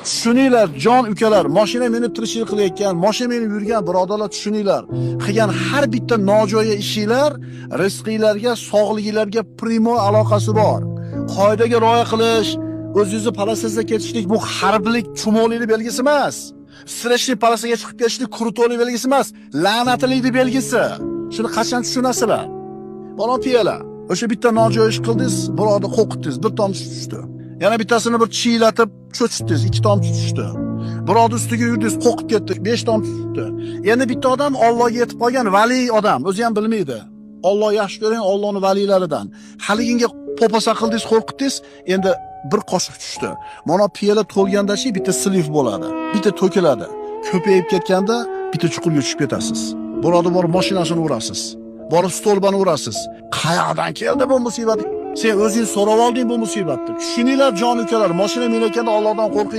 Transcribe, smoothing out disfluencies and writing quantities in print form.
Tushuninglar, jon ukalar, mashina minib tirikchilik qilayotgan, mashina minib yurgan birodarlar, tushuninglar. Qilgan har bitta nojo'ya ishinglar rizqinglarga, sog'liginglarga прямой aloqasi bor. Qoidaga rioya qilish, o'zingizni полоса sida ketishlik bu harblik chumolilik belgisi emas. Встречный полоса ga chiqib ketishlik крутой lik belgisi emas, la'natlikning belgisi. Shuni qachon tushunasizlar? Mana piyola. O'sha bitta nojo'ya ish qildingiz, birovni qo'rqitdingiz, bir tomchi tushdi. Yana bittasini bir chiylatib cho'chitdingiz, ikki tomchi tushdi. Birovni ustiga yurdingiz, qo'rqib ketdi, besh tomchi tushdi. Endi bitta odam Allohga yetib qolgan vali odam, o'zi ham bilmaydi. Alloh yaxshi ko'ring, Allohning valiylaridan. Haliginga po'pisa qildingiz, qo'rqitdingiz, endi bir qoshiq tushdi. Mana piyola to'lganda-chi bitta слив bo'ladi, bitta to'kiladi. Ko'payib ketganda bitta chuqurga tushib ketasiz. Birovni borib mashinasini urasiz. Borib столба ni urasiz. Qayoqdan keldi bu musibat? Sen o'zing so'rab olding bu musibatni. Tushuninglar, jon ukalar, mashina minayotganda Allohdan qo'rqing.